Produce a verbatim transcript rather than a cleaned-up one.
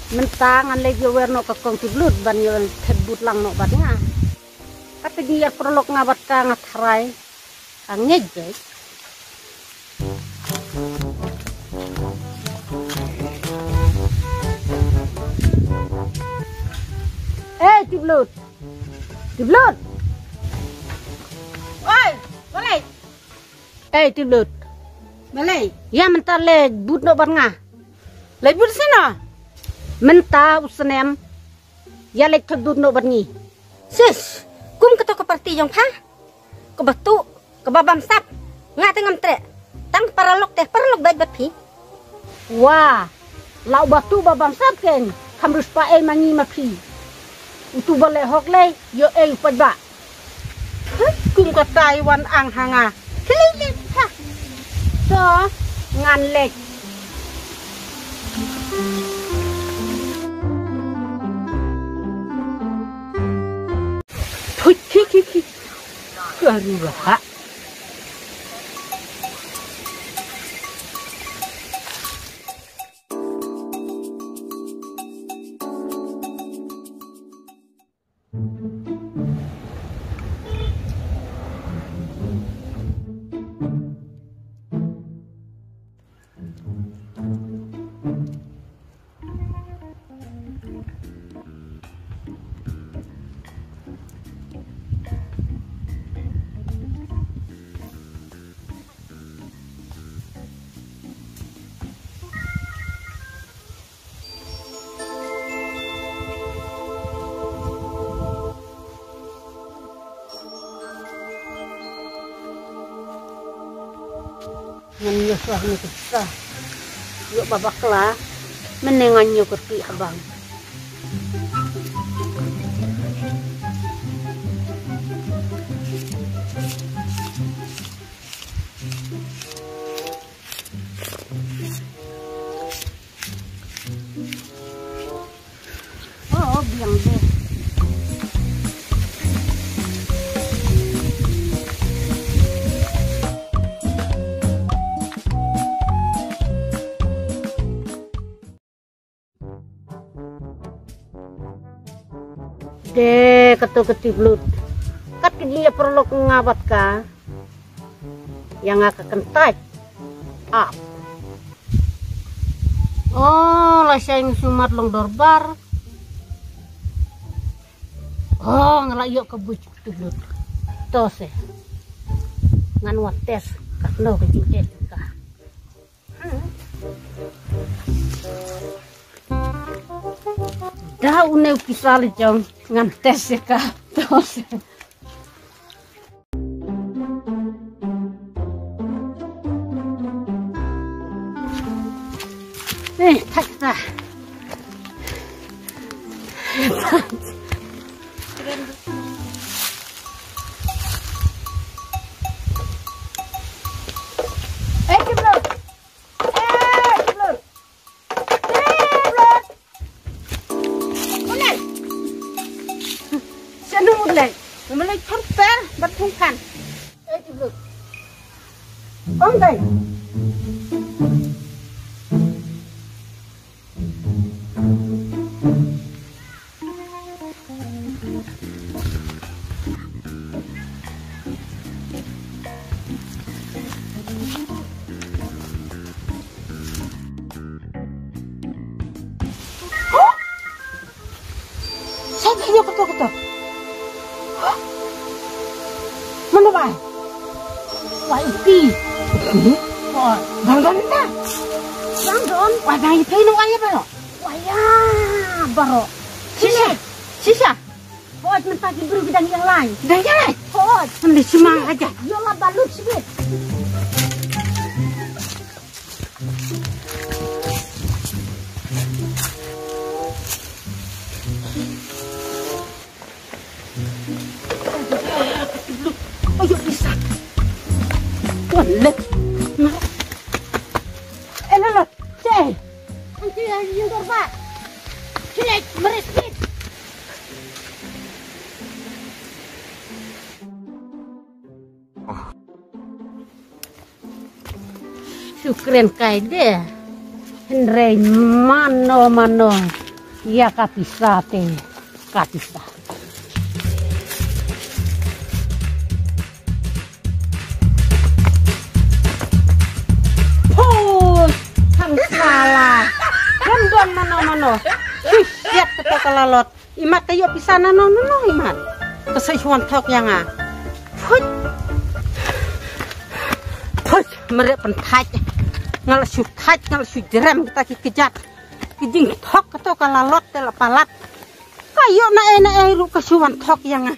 Mynta ngan leit ïa wer noh ka kong Tiplut ban ïa thep bud lang noh bad nga. Kata ngi ïa paralok nga bad ka nga tharai ka ngeit beit. Eh, Tiplut. Tiplut. Oi, balei? Eh, Tiplut. Balei? Ïa mynta leit bud noh bad nga. Leit bud sha no? Mynta u snem. Ïa leit thep bud noh bad ngi. Sis, kum kato ka parti jong pha. Kaba tuh, kaba bamsap. Nga te ngam treh. Tang paralok te, paralok beit bad phi. Wa, la uba tuh ba bamsap ken, kham riewspah ei ma ngi ma phi. Utu ba leh hok lei, ïoh ei u paidbah. Kum ka Taiwan ang ha nga. Khlieh leh ha. To, ngan leit. Phuit, khi, khi, khi. Ka ruh ha. Ngan ïoh shuwa hynne ka jaka. Ïoh ba bakla. Mynne ngan ïoh kyrkieh ha bang. Oh, biang deh. Dei kato ka Tiplut. Kat ka jingïaparalok nga bad ka. Ïa nga ka kyntait. Ap. Oh, lashai nga sumar long dorbar. Oh, nga la ïoh ka buit ka Tiplut. To se. Ngan wan test katno ka jingtest ka. Da une u pisa la jong ngan test ïa ka. To se. Eh, thait ta. Eh, Kimlo. Eh, Kimlo. Shano u leit? Ngam leit phan ter bad thung phan. Ong dai. Sa ïa kato kato. Mano ba? Wai pi. Dang don ta. Dang don. Wai dang ïa phi no wai ïa baro. Wai ïa baro. Shisha. Shisha. Hooid, mynta ki briew ki dang ïeng lai. Dang ïeng lai? Hooid. Ym dei sima aja. Ïoh la balut sibit. Ayo, Lisa. Wan leh. Eh, la, la. Cei. Anti, ayo, dorbar. Cei, meris. Shu kren kai de. Hynrei mano mano. Ïa ka pisa te, ka pisa. Poi, thang sala. Ram don mano mano. Shishet kato ka lalot. Imat ka ïoh pisa nano nano imat. Ka sa shu wan thok ïa nga. Phuit. Phuit, mare pynthait. Nga la shu thait, nga la shu jrem kita ki kjat. Ki jingthok kato ka lalot te la palat. Ka ïoh na ei na ei ruh ka shu wan thok ïa nga.